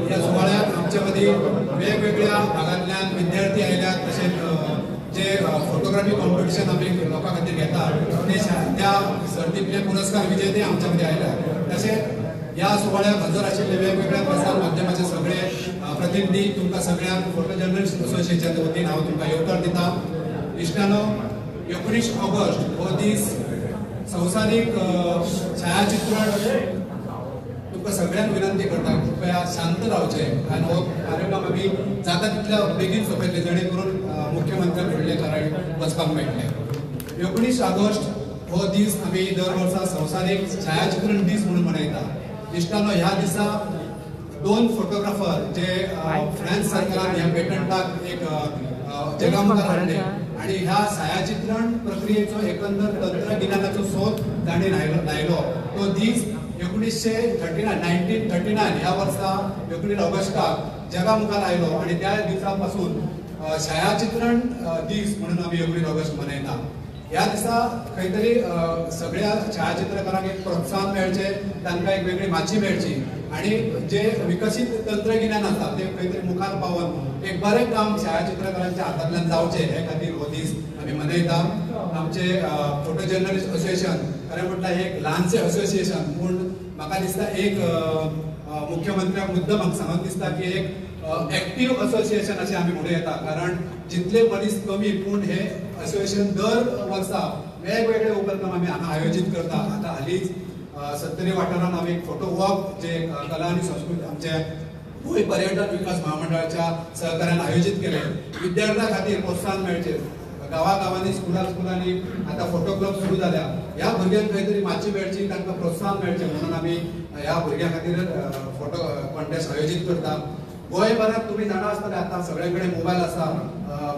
ह्या सुवाळ्यात आमच्या मदीं वेगवेगळ्या भागांतल्यान विद्यार्थी आयल्यात. तशेंच जे फोटोग्राफी कॉम्पिटिशन आमी लोकां खातीर घेता ते त्या सर्तींतले पुरस्कार विजेते आमच्या मदीं आयल्यात. तशेंच ह्या सुवाळ्याक हजर आशिल्ले वेगवेगळ्या प्रसार माध्यमाचे सगळे प्रतिनिधी, तुमकां सगळ्यांक फोटो जर्नलिस्ट असोसिएशनाच्या वतीन हांव तुमकां येवकार दिता. इश्टानो, 19 ऑगस्ट हो दीस संवसारीक छायाचित्रण. तुमकां सगळ्यांक विनंती करता, कृपया शांत रावचें आनी हो कार्यक्रम आमी जाता तितल्या बेगीन सोंपयतले, जेणे करून मुख्यमंत्र्याक फुडले कार्यावळीक वचपाक मेळटलें. 19 ऑगस्ट हो दीस आमी दर वर्सा संवसारीक छायाचित्रण दीस म्हणून मनयता. इश्टानो, ह्या दिसा दोन फोटोग्राफर जे फ्रांस सरकारान ह्या पेटंटाक एक जगा मुखार हाडले आनी ह्या छायाचित्रण प्रक्रियेचो एकंदर तंत्रगिन्यानाचो सोद तांणी लायलो, तो दीस 1939, 1939 ह्या वर्सा 19 ऑगस्टाक जगा मुखार आयलो आनी त्या दिसा पासून छायाचित्रण दीस म्हणून आमी 19 ऑगस्ट मनयता. ह्या दिसा खंय तरी सगळ्या छायाचित्रकारांक एक प्रोत्साहन मेळचें, तांकां एक वेगळी माची मेळची आनी जे विकसीत तंत्रगिन्यान आसा तें खंय तरी मुखार पावोन एक बरें काम छायाचित्रकारांच्या हातांतल्यान जावचें हे खातीर हो दीस आमी मनयता. आमचे फोटो जर्नलिस्ट असोसिएशन खरें म्हटल्यार एक ल्हानशें असोसिएशन, पूण म्हाका दिसता एक मुख्यमंत्र्याक मुद्दम म्हाका सांगून दिसता की एक एक्टीव असोसिएशन अशें आमी म्हणूं येता, कारण जितले मनीस कमी पूण हे असोसिएशन दर वर्सा वेगवेगळे उपक्रम आमी हांगा आयोजीत करता. आतां हालींच सत्तरी वाठारांत आमी एक फोटो वॉक जे कला आनी संस्कृती आमच्या गोंय पर्यटन विकास महामंडळाच्या सहकार्यान आयोजीत केले. विद्यार्थ्यां खातीर प्रोत्साहन मेळचें, गांवागांवांनी स्कुलां स्कुलांनी आतां फोटो क्लब सुरू जाल्या, ह्या भुरग्यांक खंय तरी माची मेळची, तांकां प्रोत्साहन मेळचें म्हणून आमी ह्या भुरग्यां खातीर फोटो कॉन्टेस्ट आयोजीत करता. गोंयभरांत तुमी जाणा आसतले आतां सगळे कडेन मोबायल आसा,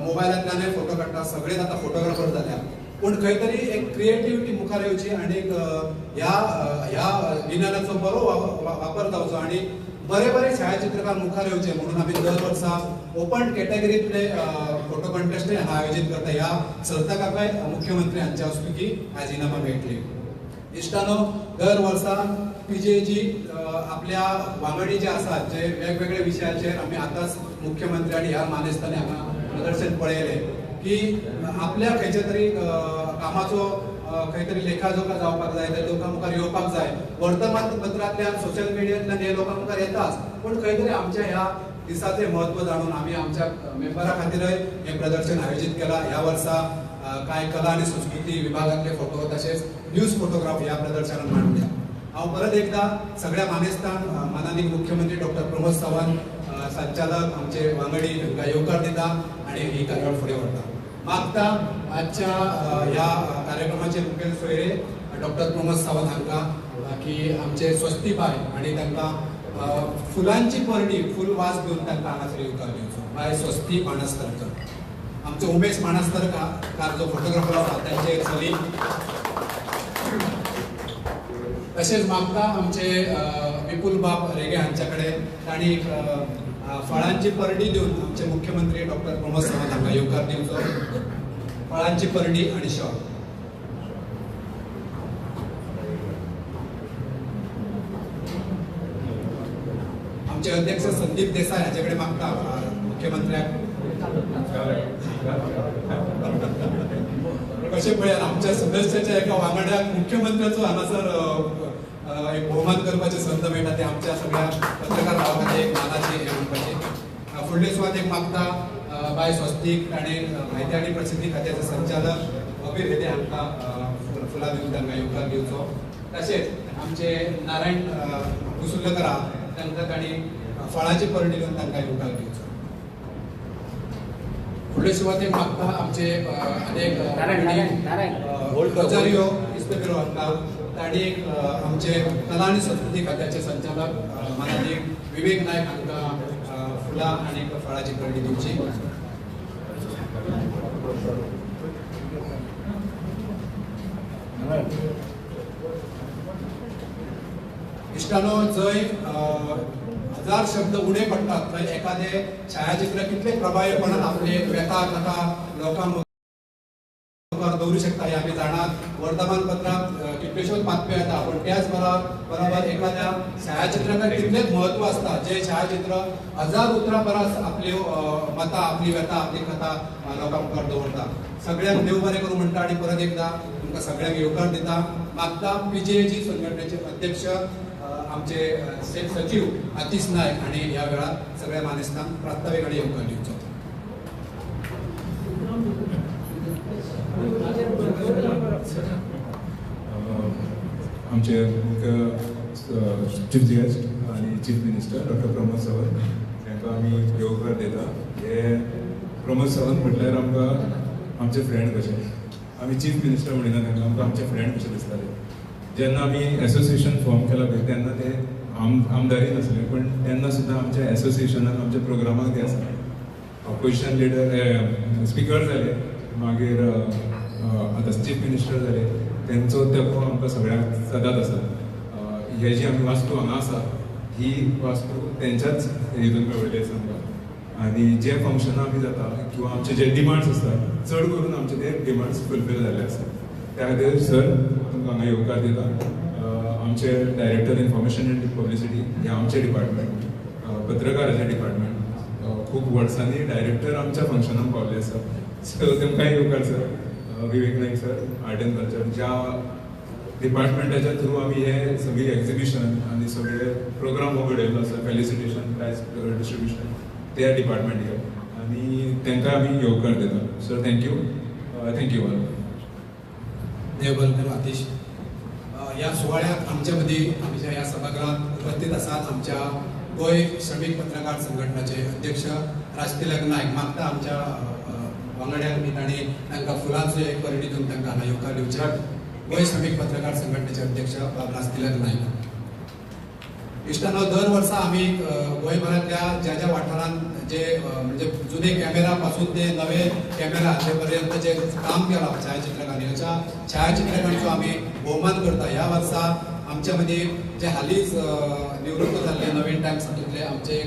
मोबायलांतल्यानय फोटो काडटा, सगळेच आतां फोटोग्राफर जाल्या, पूण खंय तरी एक क्रिएटिविटी मुखार येवची आनी ह्या गिन्यानाचो बरो वापर जावचो आनी बरे बरे छायाचित्रकार मुखार येवचे म्हणून आमी दर वर्सा ओपन कॅटेगरींतले फोटो कॉन्टेस्टय हांगा आयोजीत करता. ह्या सर्तकाकय मुख्यमंत्री हांच्या हस्तुकी आयज इनामां मेळटली. इश्टानो, दर वर्सा पीजेजी आपल्या वांगडी जे आसात जे वेगवेगळे विशयाचेर आमी आतांच मुख्यमंत्री आनी ह्या मानेस्तांनी हांगा प्रदर्शन पळयलें की आपल्या खंयच्या तरी कामाचो खंय तरी लेखाजोखा जावपाक जाय, ते लोकां मुखार येवपाक जाय. वर्तमानपत्रांतल्यान, सोशल मिडियांतल्यान हे लोकां मुखार येताच, पूण खंय तरी आमच्या ह्या दिसाचें म्हत्व जाणून आमी आमच्या मेंबरा खातीरय हें प्रदर्शन आयोजीत केलां. ह्या वर्सा कांय कला आनी संस्कृती विभागांतले फोटो तशेंच न्यूज फोटोग्राफ ह्या प्रदर्शनात मांडल्या. हांव परत एकदा सगळ्या मानेस्तांक, मानादीक मुख्यमंत्री डॉक्टर प्रमोद सावंत, संचालक, आमचे वांगडी हांकां येवकार दिता आनी ही कार्यावळ फुडें व्हरता. मागता आजच्या ह्या कार्यक्रमाचे मुखेल सोयरे डॉक्टर प्रमोद सावंत हांकां की आमचे स्वस्ती बाय आनी तांकां फुलांची परणी, फूल वास घेवन तांकां हांगासर येवकार दिवचो. बाय स्वस्ती माणस्तरकर, आमचे उमेश माणस्तरकार जो फोटोग्राफर आसा तांचे चली. तशेंच मागता आमचे विपुल बाब रेगे हांच्या कडेन तांणी फळांची परणी दिवन आमचे मुख्यमंत्री डॉक्टर प्रमोद सावंत हांकां येवकार दिवचो. फळांची परणी आनी शॉल. आमचे अध्यक्ष संदीप देसाय हाचे कडेन मागता मुख्यमंत्र्याक कशें पळयात आमच्या सदस्याच्या एका वांगड्याक मुख्यमंत्र्याचो हांगासर एक भोवमान करपाची संद मेळटा, ते आमच्या सगळ्या पत्रकार भावा खातीर एक मानाची हें म्हणपाची. फुडले सुवातेक मागता बाय स्वस्तीक ताणें म्हायती आनी प्रसिद्धी खात्याचे संचालक अबीर हेदे हांकां फुलां दिवन तांकां येवकार दिवचो. तशेंच आमचे नारायण कुसुर्लकर तांकां तांणी फळाची परणी दिवन तांकां येवकार दिवचो. फुडले सुवातेक मागता आमचे अनेक रोजारियो इस्पेबिरो हांकां तांणी आमचे कला आनी संस्कृती खात्याचे संचालक मानादीक विवेक नायक हांकां फुलां आनी फळाची परणी दिवची. इश्टानो, जंय 1000 शब्द उणे पडटात थंय एखादें छायाचित्र कितले प्रभावीपणान आपले व्यथा कथा लोकां मुखार दवरूं शकता हें आमी जाणात. वर्तमानपत्रांत कितल्योश्योच कितल्योश्योच बातम्यो येता, पूण त्याच बरोबर एखाद्या छायाचित्राक तितलेंच म्हत्व आसता जे छायाचित्र हजार उतरां परस आपल्यो मतां, आपली व्यथा, आपली कथा लोकां मुखार दवरता. सगळ्यांक देव बरें करूं म्हणटा आनी परत एकदा तुमकां सगळ्यांक येवकार दिता. मागता पीजेएजी संघटनेचे अध्यक्ष आमचे सचिव आतिश नायक आनी ह्या वेळार सगळ्या मानेस्तांक प्रास्तावीक आनी येवकार दिवचो. आमचे मुख्य चीफ गेस्ट आनी chief minister doctor Pramod Sawant तांकां आमी येवकार दिता. हे प्रमोद सावंत म्हटल्यार आमकां आमचे फ्रेंड कशे, आमी चीफ मिनिस्टर म्हणिना तांकां, आमकां आमचे फ्रेंड कशे दिसताले. जेन्ना आमी एसोसिएशन फॉर्म केला पळय तेन्ना ते आमदारी नासले, पण तेन्ना सुद्दां आमच्या एसोसिएशनान आमच्या प्रोग्रामाक ते आसा. ऑपोजिशन लिडर स्पिकर जाले, मागीर आतां चीफ मिनिस्टर जाले, तेंचो तेंको आमकां सगळ्यांक सदांच आसा. हे जी आमी वास्तू हांगा आसा ही वास्तू तेंच्याच हितून मेळिल्ली आसा आमकां. आनी जे फंक्शनां आमी जाता किंवा आमचे जे डिमांड्स आसता चड करून आमचे ते डिमांड्स फुलफील जाल्ले आसा. त्या खातीर सर तुमकां हांगा येवकार दिता. आमचे डायरेक्टर इन्फॉर्मेशन एंड पब्लिसिटी हे आमचे डिपार्टमेंट, पत्रकाराचे डिपार्टमेंट, खूब वर्सांनी डायरेक्टर आमच्या फंक्शनाक पावले आसा, सो तेमकांय येवकार sir. Vivek Naik sir, art and culture ज्या डिपार्टमेंटाच्या थ्रू आमी हे सगळी एक्झिबिशन आनी सगळे प्रोग्राम हो घडयल्लो आसा, फेलिसिटेशन, प्रायज डिस्ट्रिब्युशन त्या डिपार्टमेंट आनी तांकां आमी येवकार दिता. Sir thank you, thank you all. देव बरें करूं आतिश. ह्या सुवाळ्याक आमच्या मदीं आमच्या ह्या सभागृहात उपस्थित आसात आमच्या गोंय श्रमीक पत्रकार संघटनाचे अध्यक्ष राजतिलक नायक. मागता आमच्या वांगड्यांक बी तांणी तांकां फुलांचो एक परडी दिवन तांकां हांगा येवकार दिवचे. गोंय श्रमीक पत्रकार संघटनेचे अध्यक्ष बाब राजतिलक नायक. इश्टांनो, दर वर्सा आमी गोंयभरांतल्या ज्या ज्या वाठारांत जे म्हणजे जुने कॅमेरा पासून ते नवे कॅमेरा ते पर्यंत जे काम केलां छायाचित्रकांनी, अशा छायाचित्रकांचो आमी भोवमान करता. ह्या वर्सा आमच्या मदीं जे हालींच निवृत्त जाल्ले नवीन टायम्स हातूंतले आमचे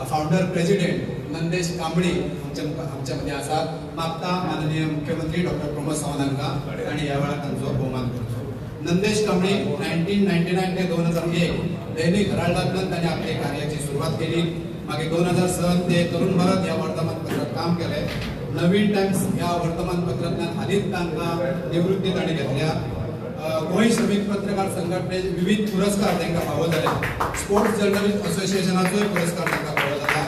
फावंडर प्रेजिडेंट नंदेश कांबळी आमच्या मदीं आसात. मागता माननीय मुख्यमंत्री डॉक्टर प्रमोद सावंत हांकां आनी ह्या वेळार तांचो भोवमान करचो. नंदेश कांबळी 1999 ते 2001 दैनिक हराल्डांतल्यान तांणी आपले कार्याची सुरवात केली. मागीर 2006 ते तरुण भारत ह्या वर्तमानपत्रात काम केलें. नवीन टायम्स ह्या वर्तमानपत्रांतल्यान हालींच तांकां निवृत्ती तांणी घेतल्या. गोंय श्रमीक पत्रकार संघटनेचे विविध पुरस्कार तांकां फावो जाले. स्पोर्ट्स जर्नलिस्ट असोसिएशनाचोय पुरस्कार तांकां फावो जाला.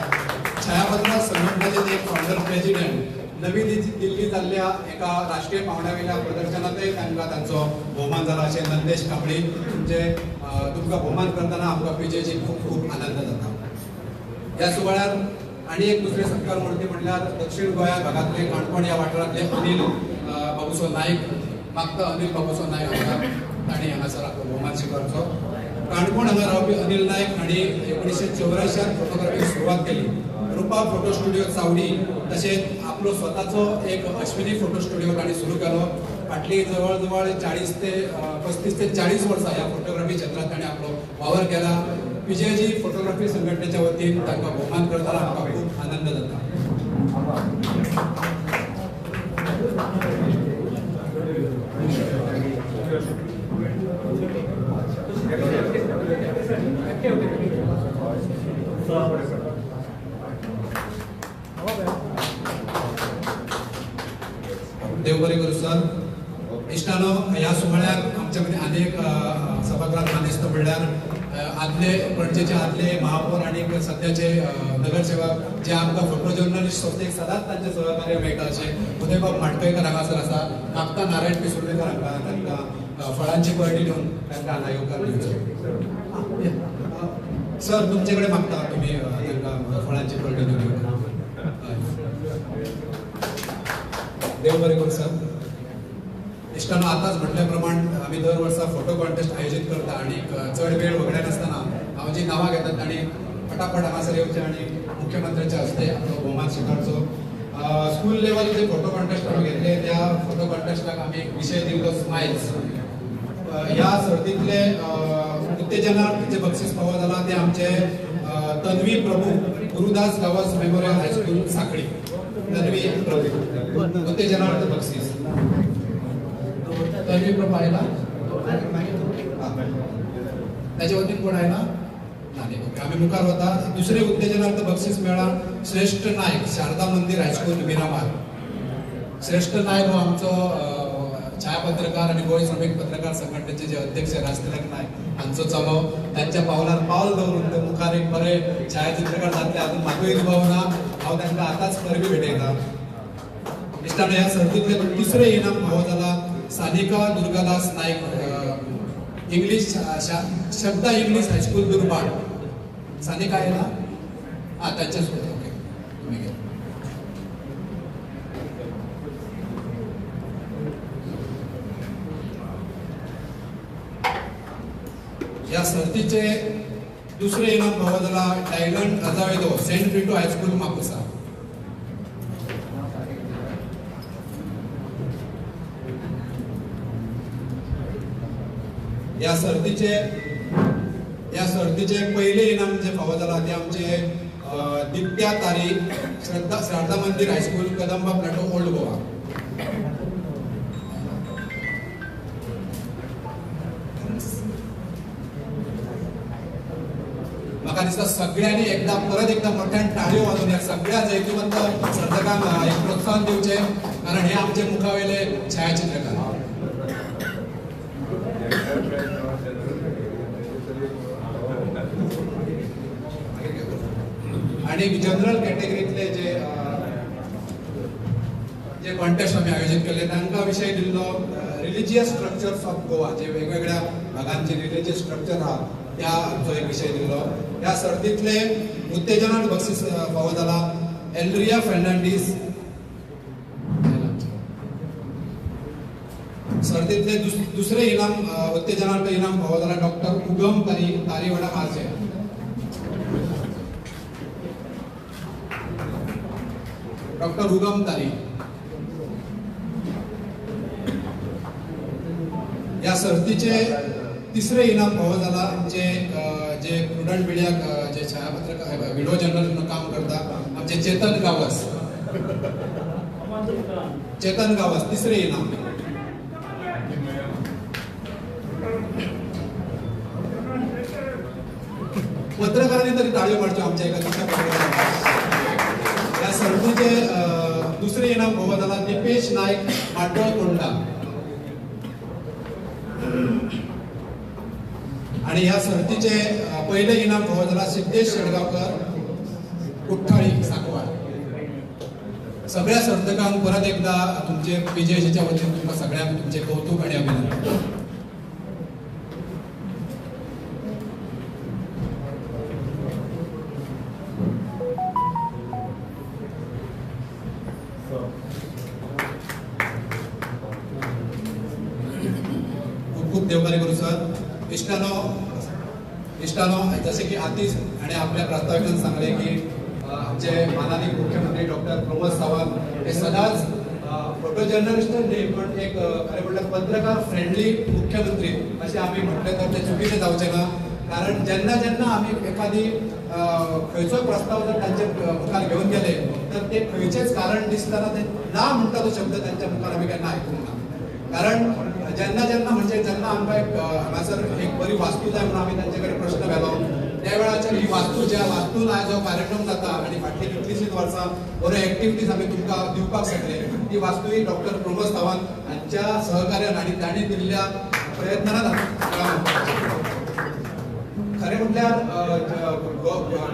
छायापत्र संघटनेचे ते एक फावंडर प्रेजिडेंट. नवी दिल्ली जाल्ल्या एका राष्ट्रीय पांवड्या वयल्या प्रदर्शनांतय तांकां तांचो भोवमान जाला. अशें नंदेश कांबळी तुमचे तुमकां भोवमान करतना आमकां पीजेजी खूब खूब आनंद जाता. ह्या सुवाळ्यार आनी एक दुसरे सत्कार मूर्ती म्हणल्यार दक्षिण गोंया भागांतले काणकोण ह्या वाठारांतले अनिल बाबूसो नायक. मागता अनिल बाबूसो नायक हांगा तांणी हांगासर आपलो भोवमान स्विकारचो. काणकोण हांगा रावपी अनिल नायक हांणी 1984 फोटोग्राफीक सुरवात केली. रुपा फोटो स्टुडिओ चावडी तशेंच आपलो स्वताचो एक अश्विनी फोटो स्टुडिओ तांणी सुरू केलो. फाटली जवळ जवळ 40 ते 35 ते 40 वर्सां ह्या फोटोग्राफी क्षेत्रांत तांणी आपलो वावर केला. पीजेजी फोटोग्राफी संघटनेच्या वतीन तांकां भोवमान करतना आमकां खूब आनंद जाता. देव बरें करूं सर. इश्टानो, ह्या सुवाळ्याक आमच्या मदीं आनी एक सभागृहात मानेस्त म्हणल्यार आदले पणजेचे आदले महापौर आनी सद्याचे नगरसेवक जे आमकां फोटो जर्नलिस्ट संस्थेक सदांच तांचें सहकार्य मेळटा अशें उदयबाब माटकयकर हांगासर आसा. मागता नारायण पिसुर्लेकर हांकां तांकां फळांची परडी दिवन तांकां हांगा येवकार दिवचो. सर तुमचे कडेन मागता तुमी तांकां फळांची परडी दिवन येवकार. देव बरें करूं सर. इश्टांनो, आतांच म्हटल्या प्रमाण आमी दर वर्सा फोटो कॉन्टेस्ट आयोजीत करता आनी चड वेळ वगडायनासतना हांव जी नांवां घेतात तांणी फटाफट हांगासर येवचें आनी मुख्यमंत्र्याच्या हस्ते आपलो भोवमान स्विकारचो. स्कूल लेवल जे फोटो कॉन्टेस्ट आमी घेतले त्या फोटो कॉन्टेस्टाक आमी एक विशय दिल्लो स्मायल्स. ह्या सर्तींतले उत्तेजनार्थ जे बक्षीस फावो जाला ते आमचे Tanvi Prabhu, Gurudas Gawas memorial high school Sanquelim. Tanvi Prabhu उत्तेजनार्थ बक्षीस. तन्वी प्रभू आयला. ताच्या वतीन कोण आयला ना न्ही. ओके, आमी मुखार वता. दुसरें उत्तेजनार्थ बक्षीस मेळ्ळा श्रेष्ठ नायक, शारदा मंदीर हायस्कूल मिरामार. श्रेष्ठ नायक हो आमचो छायापत्रकार आनी गोंय श्रमीक पत्रकार संघटनेचे जे अध्यक्ष राजतिलक नायक हांचो चलो. तांच्या पावलार पावल दवरून ते मुखार एक बरे छायाचित्रकार जातले हातूंत म्हाकूय दुबाव ना. हांव तांकां आतांच परबी भेटयता. इश्टांनो, ह्या सर्तींतलें दुसरें इनाम फावो जाला Sanika Durgadas Naik, English Sharda English high school Durbhat. Sanika आयला आं तांच्या सोबत. ओके, तुमी घे. ह्या सर्तीचे दुसरें इनाम फावो जाला Dylan Azavedo, Saint Brito high school Mapusa. ह्या सर्तीचे पयलें इनाम जे फावो जाला ते आमचे Ditya Tari, Sharda Mandir high school Kadamba plateau old Goa. म्हाका दिसता सगळ्यांनी एकदा परत एकदा मोठ्यान टाळयो वाजोवन ह्या सगळ्या जैतिवंत सर्तकांक एक प्रोत्साहन दिवचें, कारण हे आमचे मुखावेले छायाचित्रकार. आणि जनरल कॅटेगरीतले जे जे कॉन्टेस्ट आमी आयोजीत केले तांकां विशय दिल्लो रिलिजियस स्ट्रक्चर्स ऑफ गोवा, जे वेगवेगळ्या भागांचे रिलिजियस स्ट्रक्चर आहा त्या आमचो एक विशय दिल्लो. ह्या सर्तींतले उत्तेजनार्थ बक्षीस फावो जाला एल्ड्रिया फर्नांडीस. सर्तींतले दुसरें इनाम उत्तेजनार्थ इनाम फावो जाला डॉक्टर उगम तारीवाडा आरजे. डॉक्टर उगम तारी. ह्या सर्तीचे तिसरें इनाम फावो जाला आमचे जे प्रुडंट मिडियाक जे छायापत्रकार व्हिडिओ जर्नल म्हणून काम करता आमचे चेतन गावस. चेतन गावस तिसरें इनाम. पत्रकारांनी तरी टाळयो मारच्यो आमच्या एका दुसऱ्या पत्रकारांनी. ह्या सर्तीचे दुसरें इनाम फावो जाला दीपेश नायक माड्डोळ कोंडा. आणि ह्या सर्तीचे पयलें इनाम फावो जाला सिद्धेश शेडगांवकर कुठ्ठाळी साकवाळ. सगळ्या सर्तकांक परत एकदा तुमचे पीजेएच्या वतीन तुमकां सगळ्यांक तुमचें कौतुक आनी अभिनंदन. खूप खूप देवकार्य करू सर. इश्टानो इश्टानो, जसे की आतीच आणि आपल्या प्रास्ताविकान सांगले की आमचे मानादीक मुख्यमंत्री डॉक्टर प्रमोद सावंत हे सदांच फोटो जर्नलिस्ट न्ही पण एक खरें म्हणल्यार पत्रकार फ्रेंडली मुख्यमंत्री अशें आमी म्हटलें तर तें चुकीचें जावचें ना. कारण जेन्ना जेन्ना आमी एखादी खंयचोय प्रस्ताव जर तांचे मुखार घेवन गेले तर ते खंयचेच कारण दिसतना ते ना म्हणटा तो शब्द तांच्या मुखार आमी केन्ना आयकूंक ना. कारण जेन्ना जेन्ना म्हणजे जेन्ना आमकां एक हांगासर एक बरी वास्तू जाय म्हणून आमी तांचे कडेन प्रश्न व्हेलो त्या वेळाचेर ही वास्तू ज्या वास्तून आयज जो कार्यक्रम जाता आनी फाटलीं कितलींशींच वर्सां बऱ्यो एक्टिविटीज आमी तुमकां दिवपाक शकले ती वास्तू ही डॉक्टर प्रमोद सावंत हांच्या सहकार्यान आनी तांणी दिल्ल्या प्रयत्नान. खरें म्हटल्यार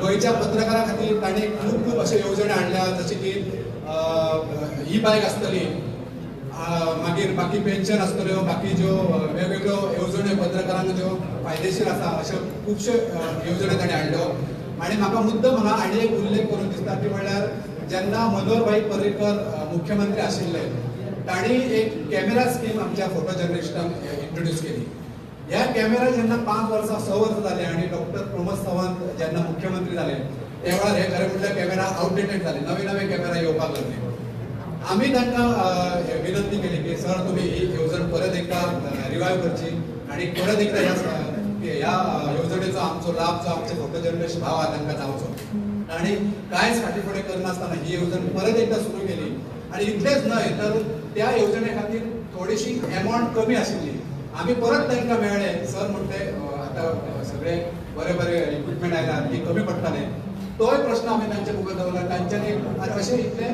गोंयच्या पत्रकारां खातीर तांणी खूब खूब अश्यो येवजण्यो हाडल्या, जशें की ही बायक आसतली, मागीर बाकी पेन्शन आसतल्यो, बाकी ज्यो वेगवेगळ्यो येवजण्यो पत्रकारांक ज्यो फायदेशीर आसा अश्यो खुबश्यो येवजण्यो तांणी हाडल्यो. आनी म्हाका मुद्दम हांगा आनी एक उल्लेख करून दिसता ती म्हणल्यार जेन्ना मनोहर भाई पर्रीकर मुख्यमंत्री आशिल्ले तांणी एक कॅमेरा स्कीम आमच्या फोटो जर्नलिस्टांक इंट्रोड्यूस केली. ह्या कॅमेरा जेन्ना 5 वर्सां 6 वर्सां जाले आनी डॉक्टर प्रमोद सावंत जेन्ना मुख्यमंत्री जाले त्या वेळार हे खरें म्हटल्यार कॅमेरा आवटडेटेड जाले, नवे नवे कॅमेरा येवपाक लागले. आमी तांकां विनंती केली की सर तुमी ही येवजण परत एकदा रिवायव करची आनी परत एकदा ह्या येवजणेचो आमचो लाभ जो आमचे फोटो जर्नलिस्ट भाव आहा तांकां जावचो. आनी कांयच फाटीं फुडें करनासतना ही येवजण परत एकदा सुरू केली. आनी इतलेंच न्हय तर त्या येवजणे खातीर थोडीशी एमावंट कमी आशिल्ली. आमी परत तांकां मेळ्ळे, सर म्हणटे आतां सगळे बरे बरे इक्विपमेंट आयला ती कमी पडटाले, तोय प्रश्न आमी तांच्या मुखार दवरला तांच्यांनी. आनी अशें इतले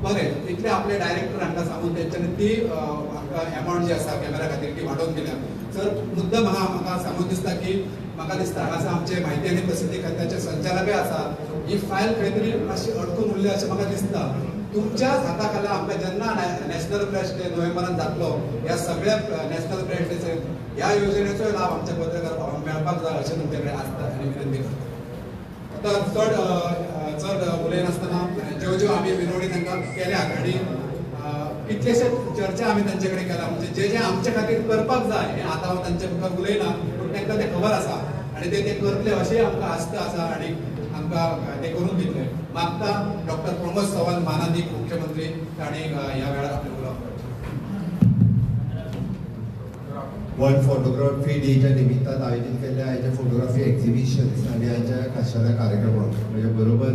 बरे इतले आपले डायरेक्टर हांकां सांगून तेंच्यांनी ती आमकां एमावंट जी आसा कॅमेरा खातीर ती वाडोवन दिल्या. सर मुद्दम म्हाका सांगून दिसता की म्हाका दिसता हांगासर आमचे म्हायती आनी प्रसिद्धी खात्याचे संचालकय आसा, ही फायल खंय तरी मातशी अडकून उरली अशें म्हाका दिसता. तुमच्याच हाता खाला आमकां जेन्ना नॅशनल प्रेस डे नोव्हेंबरान जातलो, ह्या सगळ्या नॅशनल प्रेस डे ह्या योजनेचोय लाभ आमच्या पत्रकार भावांक मेळपाक जाय अशें तुमचे कडेन आसता आनी विनंती करता. आतां चड चड उलयनासतना ज्यो ज्यो आमी विनवणी तांकां केल्यात आनी कितलेशे चर्चा आमी तांचे कडेन केला, म्हणजे जे जे आमचे खातीर करपाक जाय हें आतां हांव तांचे मुखार उलयना, पूण तांकां तें खबर आसा आनी ते करतले अशें आमकां आस्त आसा आनी आमकां ते करून दितले. मागता डॉक्टर प्रमोद सावंत मानादीक मुख्यमंत्री तांणी ह्या वेळार आपलें उलोवप करचें. वर्ल्ड फोटोग्राफी डेच्या निमित्तान आयोजीत केल्ल्या आयच्या फोटोग्राफी एक्झिबिशन्स आनी आयच्या खाशेल्या कार्यक्रमाक म्हणजे बरोबर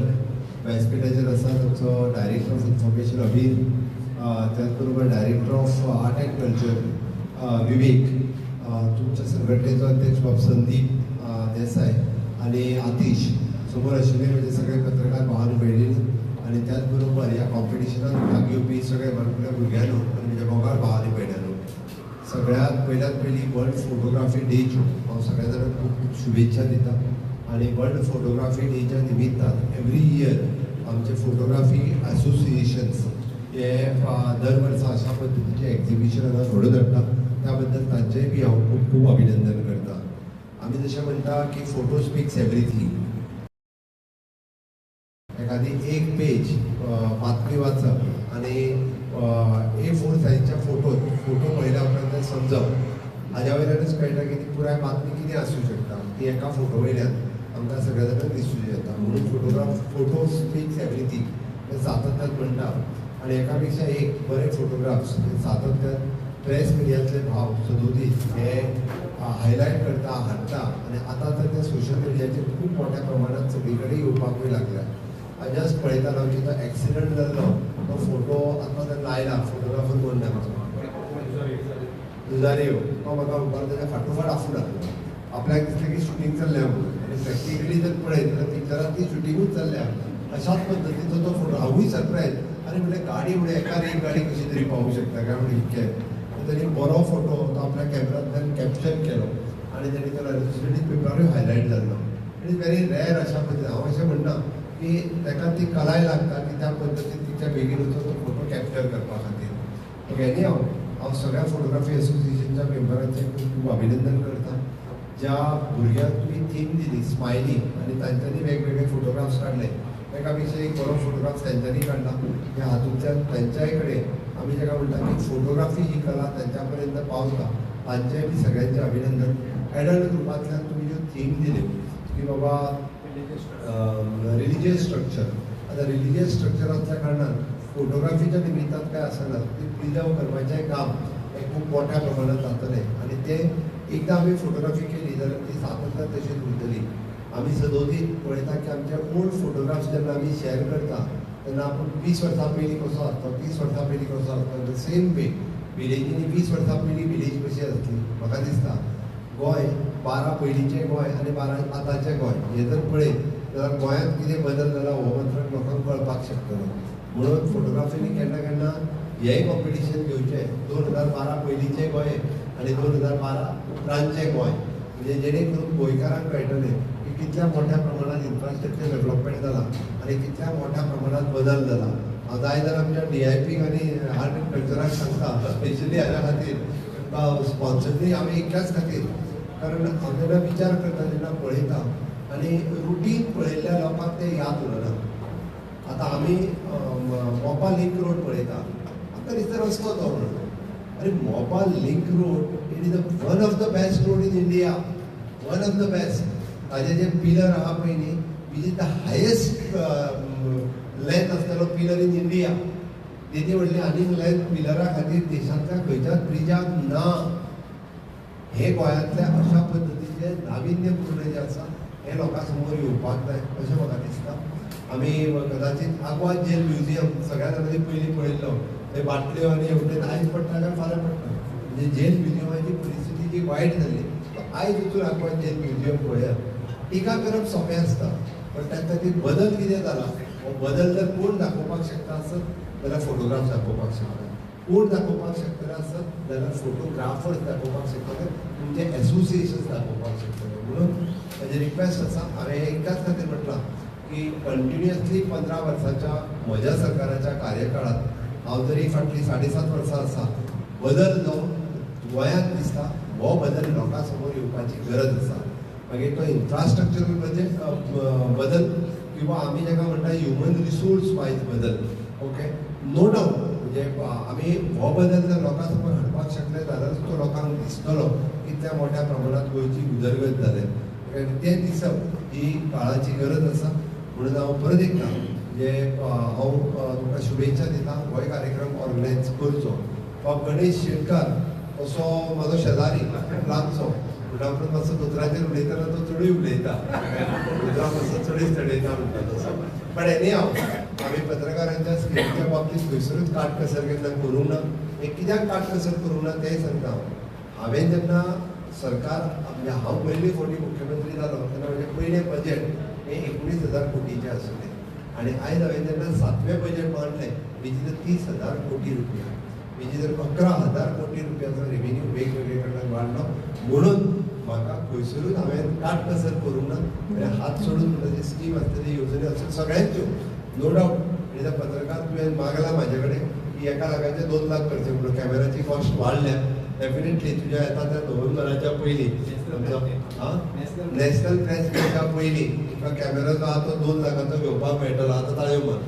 व्यासपीठाचेर आसा आमचो डायरेक्टर ऑफ इन्फॉर्मेशन अबीर, त्याच बरोबर director of art and culture Vivek, तुमच्या संघटनेचो अध्यक्ष बाब संदीप देसाय आनी आतिश, समोर आशिल्ले म्हणजे सगळे पत्रकार भावान भयणींनी आनी त्याच बरोबर ह्या कॉम्पिटिशनात भाग घेवपी सगळे माणकुल्या भुरग्यांनो आनी म्हज्या मोगाळ भावानी भयण्यांनो, सगळ्यात पयल्यात पयलीं वर्ल्ड फोटोग्राफी डेच्यो हांव सगळ्या जाणांक खूब खूब शुभेच्छा दिता. आनी वर्ल्ड फोटोग्राफी डेच्या निमित्तान एवरी इयर आमचे फोटोग्राफी असोसिएशन्स हे दर वर्सा अशा पद्दतीचें एक्झिबिशन हांगा घडोवन हाडटा, त्या बद्दल तांचेंय बी हांव खूब खूब अभिनंदन करता. आमी जशें म्हणटा की फोटो स्पिक्स एवरीथींग, एखादी एक पेज बातमी वाचप आनी A4 सायजच्या फोटो पळयल्या उपरांत तें समजप हाज्या वयल्यानूच कळटा की ती पुराय बातमी कितें आसूं शकता, ती एका फोटो वयल्यान आमकां सगळ्या जाणांक दिसूं येता. म्हणून फोटो स्पिक्स एवरीथींग हें सातत्यान म्हणटा आनी एका पेक्षा एक बरे फोटोग्राफ्स सातत्यान प्रेस मिडियांतले भाव सदोदीत हे हायलायट करता, हाडटा आनी आतां तर ते सोशल मिडियाचेर खूब मोठ्या प्रमाणात सगळी कडेन येवपाकूय लागल्या. हांव जस्ट पळयतालो की तो एक्सिडंट जाल्लो तो फोटो आतां तेन्ना आयला, फोटोग्राफर कोण ना आमचो दुजारियो, तो म्हाका म्हणपाक ताच्या फाटोफाट आफूड आसलो, आपल्याक दिसलें की शुटींग चल्ल्या म्हणून, आनी प्रॅक्टिकली जर पळयत जाल्यार पिक्चरान ती शुटिंगूच चल्ल्या अशाच पद्दतीचो तो फोटो. हांवूय सरप्रायज आनी म्हणलें गाडी म्हणून एकार एक गाडी कशी तरी पावूंक शकता काय म्हणून इतकें. ताणी बरो फोटो तो आपल्या कॅमेरांतल्यान कॅप्चर केलो आनी ताणी तो दुसरे पेपरारूय हायलायट जाल्लो. It is very rare अशा पद्दतीन. हांव अशें म्हणना की ताका ती कलाय लागता की त्या पद्दतीन तिच्या बेगीन वचून तो फोटो कॅप्चर करपा खातीर. ओके, एनी हांव सगळ्या फोटोग्राफी असोसिएशनच्या मेंबरांचें खूब खूब अभिनंदन करता. ज्या भुरग्यांक तुमी थीम दिली स्मायली आनी तांच्यांनी वेगवेगळे फोटोग्राफ्स काडले, एका पेक्षा एक बरो फोटोग्राफ तांच्यांनी काडला. ह्या हातूंतल्यान तांच्याय कडेन आमी जाका म्हणटा की फोटोग्राफी ही कला तांच्या पर्यंत पावता, तांचेंय बी सगळ्यांचें अभिनंदन. एडल्ट ग्रुपांतल्यान तुमी ज्यो थीम दिल्यो की बाबा रिलिजियस स्ट्रक्चर, आतां रिलिजियस स्ट्रक्चर आसल्या कारणान फोटोग्राफीच्या निमित्तान काय आसना, ती प्रिजर्व करपाचें काम हें खूब मोठ्या प्रमाणात जातलें आनी तें एकदां आमी फोटोग्राफी केली जाल्यार ती सातत्यान तशीच उरतली. आमी सदोदीत पळयता की आमचे ओल्ड फोटोग्राफ्स जेन्ना आमी शेअर करता तेन्ना आपूण 20 वर्सां पयलीं कसो आसता, 30 वर्सां पयलीं कसो आसता, सेम वे विलेजींनी 20 वर्सां पयलीं विलेज कशी आसली. म्हाका दिसता गोंय 12 पयलींचें गोंय आनी 12 आतांचें गोंय हें जर पळयत जाल्यार गोंयांत कितें बदल जाला हो मात्र लोकांक कळपाक शकतलो. म्हणून फोटोग्राफीनी केन्ना केन्ना हेंय कॉम्पिटिशन घेवचें, 2012 पयलींचें गोंय आनी 2012 उपरांतचें गोंय, म्हणजे जेणे करून गोंयकारांक कळटलें की कितल्या मोठ्या प्रमाणात इन्फ्रास्ट्रक्चर डेव्हलपमेंट जाला आनी कितल्या मोठ्या प्रमाणात बदल जाला. हांव जाय जाल्यार आमच्या DIP आनी आर्ट एंड कल्चराक सांगता स्पेशली हाज्या खातीर स्पॉन्सरली आमी एकल्याच खातीर, कारण हांव जेन्ना विचार करता तेन्ना पळयता आनी रुटीन पळयल्ल्या लोकांक तें याद उरना. आतां आमी मोपा लिंक रोड पळयता, आतां दिसता रस्तो तो म्हणून, आनी Mopa link road it is one of the best road in India, one of the best. ताजे जे पिलर आहा पळय न्ही, which is the highest length आसतलो पिलर इन इंडिया. तेदी व्हडली आनीक लेंथ पिलरा खातीर देशांतल्या खंयच्याच ब्रिजाक ना. हे गोंयांतल्या अशा पद्दतीचें नाविन्यपूर्ण जें आसा हें लोकां समोर येवपाक जाय अशें म्हाका दिसता. आमी कदाचित आगवाद जेल म्युझियम सगळ्या जाणांनी पयलीं पळयल्लो, थंय बाटल्यो आनी हेवटेन आयज पडटा काय फाल्यां पडटा, म्हणजे जेल म्युझियमाची परिस्थिती जी वायट जाल्ली आयज वचून आंकवार जैन म्युझियम पळयात. टिका करप सोंपें आसता, पण त्या खातीर बदल कितें जाला हो बदल जर कोण दाखोवपाक शकता आसत जाल्यार फोटोग्राफ दाखोवपाक शकता, कोण दाखोवपाक शकतले आसत जाल्यार फोटोग्राफर्स दाखोवपाक शकतले, तुमचे एसोसिएशन्स दाखोवपाक शकतले. म्हणून म्हजें रिक्वेस्ट आसा, हांवें एकाच खातीर म्हटलां की कंटिन्युअसली 15 वर्साच्या म्हज्या सरकाराच्या कार्यकाळांत हांव जरी फाटलीं 7.5 वर्सां आसा, बदल जो गोंयांत दिसता हो बदल लोकां समोर येवपाची गरज आसा. मागीर तो इन्फ्रास्ट्रक्चरल बदल किंवा आमी जाका म्हणटा ह्युमन रिसोर्स वायज बदल, ओके, नो डावट म्हणजे आमी हो बदल जर लोकां समोर हाडपाक शकले जाल्यारूच तो लोकांक दिसतलो कितल्या मोठ्या प्रमाणांत गोंयची उदरगत जाल्या, आनी तें दिसप ही काळाची गरज आसा. म्हणून हांव परत एकदां म्हणजे हांव तुमकां शुभेच्छा दिता, होय कार्यक्रम ऑर्गनायज करचो. बाब गणेश शेटकार असो म्हजो शेजारी लागचो म्हणटा उपरांत मातसो दोतोराचेर उलयतना तो चडूय उलयता, दोतोरा मातसो चडूच चडयता म्हणटा तसो. बट एनी हांव आमी पत्रकारांच्या स्किमीच्या बाबतींत खंयसरूच काटकसर केन्ना करूंक ना. हें कित्याक काटकसर करूंक ना तेंय सांगता हांव. हांवें जेन्ना सरकार म्हणजे हांव पयले फावटी मुख्यमंत्री जालो तेन्ना म्हजें पयलें बजेट हें 19,000 कोटीचें आशिल्लें आनी आयज हांवें जेन्ना 7वें बजेट मांडलें which is 30,000 कोटी रुपया, which is 11,000 कोटी रुपयाचो रेवेन्यू वेगवेगळे कडल्यान वाडलो. म्हणून म्हाका खंयसरूच हांवें काटकसर करूंक ना आनी हात सोडून म्हणटा जी स्कीम आसतली, येवजण्यो आसतल्यो सगळ्यांच्यो, नो डावट. आनी त्या पत्रकार तुवें मागला म्हाजे कडेन की 1 लाखाचे 2 लाख करचे म्हणून कॅमेराची कॉस्ट वाडल्या, डेफिनेटली तुज्या येता त्या नोव्हेंबराच्या पयलीं नॅशनल प्रेस मिटाच्या पयलीं तुका कॅमेरा जो आहा तो 2 लाखाचो घेवपाक मेळटलो. आतां ताळयो मार.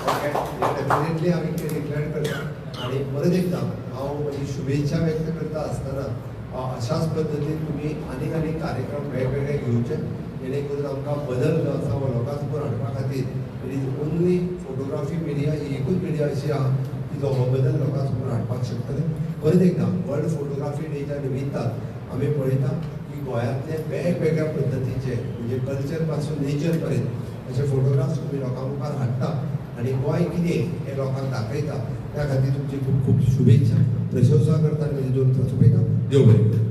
ओके, डेफिनेटली आमी डिक्लेअर करता. आनी परत एकदां हांव म्हजी शुभेच्छा व्यक्त करता आसतना अशाच पद्दतीन तुमी आनीक आनीक कार्यक्रम वेगवेगळे घेवचे जेणे करून आमकां बदल जो आसा हो लोकां समोर हाडपा खातीर it is only photography media ही एकूच मिडिया अशी आहा की जो हो बदल लोकां समोर हाडपाक शकतले. परत एकदां वर्ल्ड फोटोग्राफी डेच्या निमित्तान आमी पळयता की गोंयांतले वेगवेगळ्या पद्दतीचे म्हणजे कल्चर पासून नेचर पर्यंत अशे फोटोग्राफ्स तुमी लोकां मुखार हाडटा आनी गोंय कितें हें लोकांक दाखयता. त्या खातीर तुमची खूब खूब शुभेच्छा, प्रशंसा करता आनी म्हजी 2 उतरां सोंपयता. देव बरें करूं.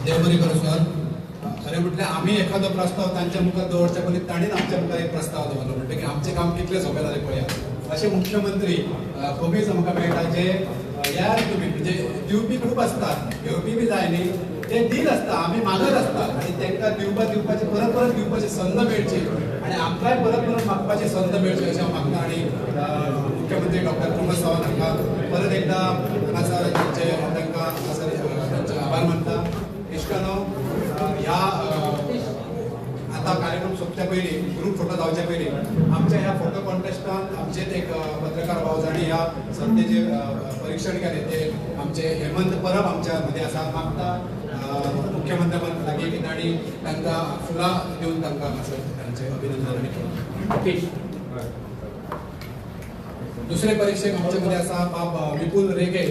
देव बरें करूं सर. खरें म्हटल्यार आमी एखादो प्रस्ताव तांच्या मुखार दवरच्या पयलीं ताणें आमच्या मुखार एक प्रस्ताव दवरलो म्हणटकीर आमचें काम कितलें सोंपें जालें पळयात. अशे मुख्यमंत्री कमीच आमकां मेळटा जे यार तुमी म्हणजे दिवपी खूब आसतात, घेवपी बी जाय न्ही, ते दीत आसता, आमी मागत आसता आनी तांकां दिवपाची परत परत दिवपाची संद मेळची आनी आमकांय परत परत मागपाची संद मेळची अशें हांव मागता. आनी मुख्यमंत्री डॉक्टर प्रमोद सावंत हांकां परत एकदां हांगासर तांकां हांगासर तांचे आभार मानता. इश्टानो, ह्या आतां कार्यक्रम सोंपच्या पयलीं, ग्रूप फोटो जावच्या पयलीं आमच्या ह्या फोटो कॉन्टेस्टान आमचेच एक पत्रकार भाव जांणी ह्या सर्तेचें परिक्षण केलें ते आमचे हेमंत परब आमच्या मदीं आसा. मागता मुख्यमंत्र्या लागीं की तांणी तांकां फुलां दिवन तांकां हांगासर तांचें अभिनंदन आनी दुसरे परिक्षेक आमचे मदीं आसा बाब विपुल रेगे.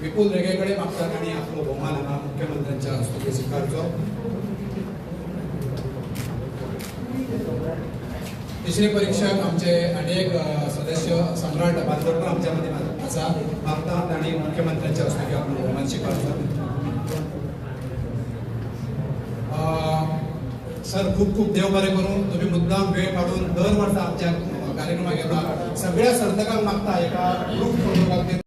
विपुल रेगे कडेन मागता तांणी आपलो भोवमान हांगा मुख्यमंत्र्यांच्या हस्तुकीं स्विकारचो. तिसरे परीक्षक आमचे आनी एक सदस्य सम्राट बांदोडकर आमच्या मदीं आसा. मागता तांणी मुख्यमंत्र्यांच्या हस्तुकीं आपलो भोवमान स्विकारचो. सर, खूब खूब देव बरें करूं, तुमी मुद्दाम वेळ काडून दर वर्सा आमच्या कार्यक्रमाक येता. सगळ्या सर्तकांक मागता एका ग्रूप फोटो खातीर.